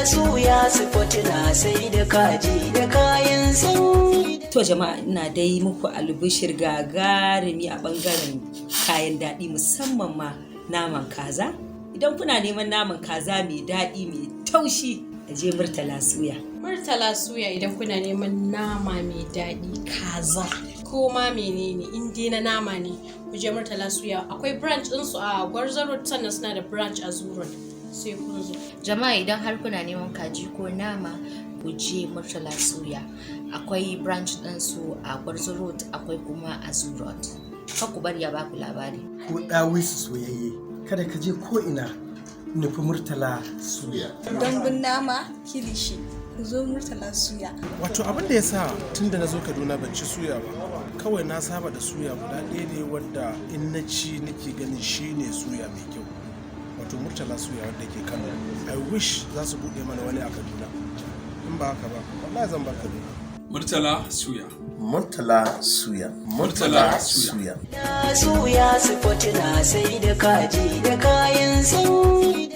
Suya Spot na sai da kaji da kayan sanyi. To jama'a, ina dai muku albishir gagarumi a bangaren kayan daɗi, musamman ma naman kaza. Idan kuna neman naman kaza mai daɗi, mai taushi, a je Murtala Suya. Murtala Suya, idan kuna neman nama mai daɗi, kaza ko ma menene, in dai na nama ne, ku je Murtala Suya. Akwai branch ɗinsu a Gwarzo Road, sannan suna da branch a Zoo Road. Sai kun zo. Jama'a, idan har kuna neman kaji ko nama, ku je Murtala Suya. Akwai branch ɗinsu a Gwarzo Road, akwai kuma a Zoo Road. Kar ku bari a baku labari. Ko ɗawisu soyayye, kada ka je ko ina, nufi Murtala Suya. Dambun nama, kilishi, ku zo Murtala Suya. Wato abin da ya sa tun da na zo Kaduna ban ci suya ba, kawai na saba da suya guda ɗaya ne wadda in na ci nake ganin shi ne suya mai kyau, wato Murtala Suya wadda ke Kano. I wish za su buɗe mana wani a Kaduna. In ba haka ba, wallahi zan bar Kaduna. Murtala Suya. Murtala Suya. Murtala Suya. Suya Spot na sai da kaji da kayan sanyi.